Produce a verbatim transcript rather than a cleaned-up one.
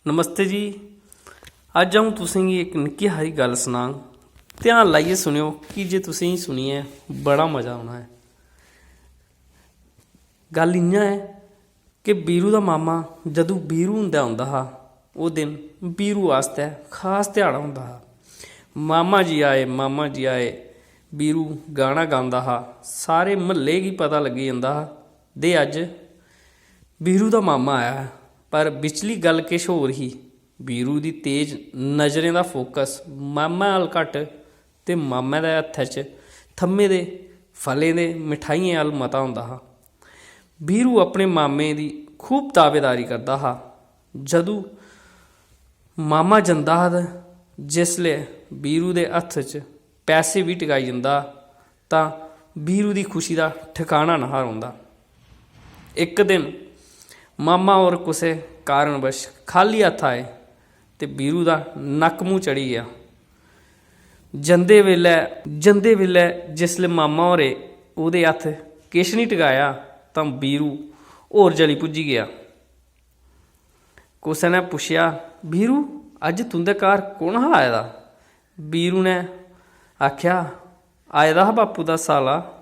नमस्ते जी, अज्ज अ'ऊं तुसेंगी इक निक्की हारी गल्ल सनांग। ध्यान लाइयै सुनेओ, की जे तुसेंगी सुनियै बड़ा मजा औना ऐ। गल्ल इ'यां ऐ कि बीरू दा मामा जदूं बीरू हुंदै औंदा हा, ओह् दिन बीरू आस्तै खास ध्याड़ा होंदा हा। "मामा जी आए, मामा जी आए," बीरू गाना गांदा हा। सारे म्हल्ले गी पता लग्गी जंदा हा, "दे अज्ज बीरू दा मामा आया ऐ।" पर बिचली गल्ल किश होर ही। बीरू दी तेज नजरें दा फोकस मामै अल घट्ट ते मामै दे हत्थै च थम्मे दे फलें दे मठाइयें अल मता होंदा हा। बीरू अपने मामे दी खूब दावेदारी करदा हा। जदूं मामा जंदा हा ते जिसलै बीरू दे हत्थ च पैसे बी टकाई जंदा तां बीरू दी खुशी दा ठकाना नहा रौंह्दा। इक दिन मामा होर कुसै कारणवश खाल्ली हत्थ आए ते बीरू दा नक्क मूंह् चढ़ी गेआ। जंदे बेल्लै जंदे बेल्लै जिसलै मामा होरें ओह्दे हत्थ किश निं टकाया तां बीरू होर जली भुज्जी गेआ। कुसै ने पुच्छेआ, "बीरू, अज्ज तुं'दे घर कु'न हा आए दा?" बीरू ने आखेआ, "आए दा हा बापू दा साला